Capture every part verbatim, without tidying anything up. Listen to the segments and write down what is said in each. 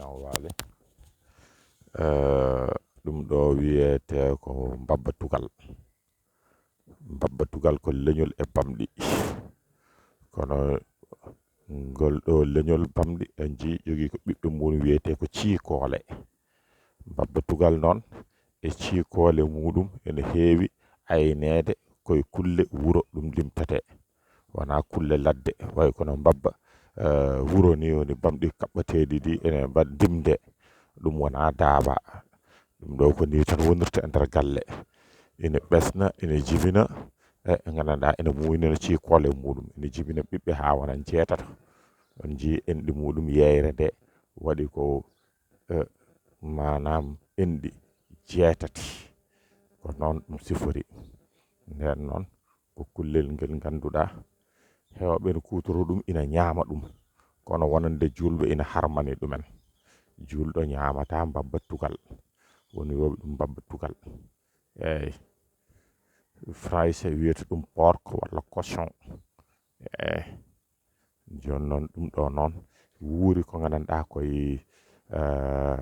Waale. Eh, ɗum ɗo wiyete ko mbabba tugal. Mbabba tugal ko leñol e bamɗi. Kono ngol ɗo leñol bamɗi, en jii jogii ko ɓiɓɓe mum wiyete ko ciikoole. Mbabba tugal noon e ciikoole muɗum ene heewi ayneede koye kulle wuro ɗum limtete. Wonaa kulle ladde, wayi kono mbabba, eh, wuro ni woni bamɗi kaɓɓateeɗi ɗi ene mbaɗ dimde. Ɗum wonaa daaba. Ɗum ɗo ko ni tan wonirta e nder galle. Ene ɓesna, ene jibina, e, e nganndanɗaa ene muynina ciikoole muɗum. Ene jibina ɓiɓɓe haa wona jeetato. On njii enɗi muɗum yeeyre nde waɗi ko, eh, maanaam enɗi jeetati. Ko noon ɗum sifori. Nden noon ko kullel ngel ngannduɗaa heewɓe ene kuutoro ɗum, ina ñaama ɗum. Kono wonande juulɓe ina harmani ɗumen. Juulɗo ñaamata mbabba tugal. Woni wiyooɓe ɗum mbabba tugal. Eey. Français wiyata ɗum porc walla cochon. Eey. Jooni noon ɗum ɗo noon wuuri ko nganndanɗaa koye, eh,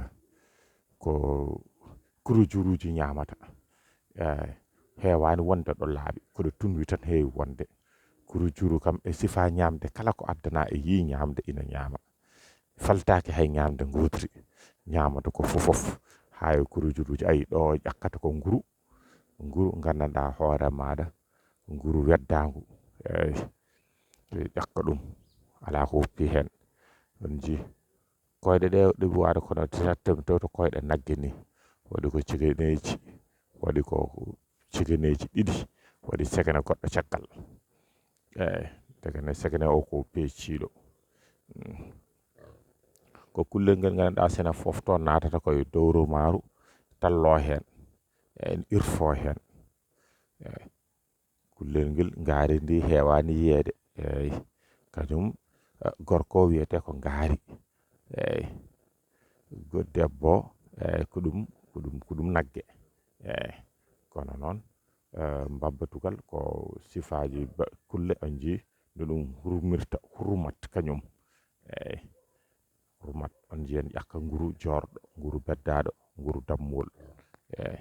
ko kurujuruuji ñaamata. Eh, heewaani wonde ɗo laaɓi, ko ɗo tunwi tan heewi wonde. Kurujuru kam e sifaa ñaamde kala ko addanaa e yii ñaamde ina ñaama. Faltaaki hay ñaamde ngootri, ñaamata ko fof fof. Haa e kurujuruuji, ayi ɗo ƴakkata ko nguru, nguru nganndanɗaa hoore maaɗa, nguru weddaangu. Eey, ƴakka ɗum, alaa ko woppi heen. On njii koyɗe ɗe ɗeɓi waade kono tewto koyɗe nagge ni, waɗi ko cegeneeji, waɗi ko cegeneeji ɗiɗi, waɗi segene goɗɗo caggal. Eey, segene, segene o ko peeciiɗo. Mm. Ko kullel ngel nganndanɗaa sene fof toon naatata koye dowro maaru, tallo heen, en irfo heen. Eey. Kullel ngel ngaari ndi heewaani yiyeede. Eey. Kañum, eh, gorko wiyete ko ngaari. Eey. Go-, debbo, eey, ko ɗum, ko ɗum, ko ɗum nagge. Eey. Kono noon, eh, mbabba tugal ko sifaaji ba-, kulle on njii no ɗum hurmirta, hurmat kañum. Eey. Hurmat on njiyan ƴakka nguru joorɗo, nguru beddaaɗo, nguru dammuwol. Eey.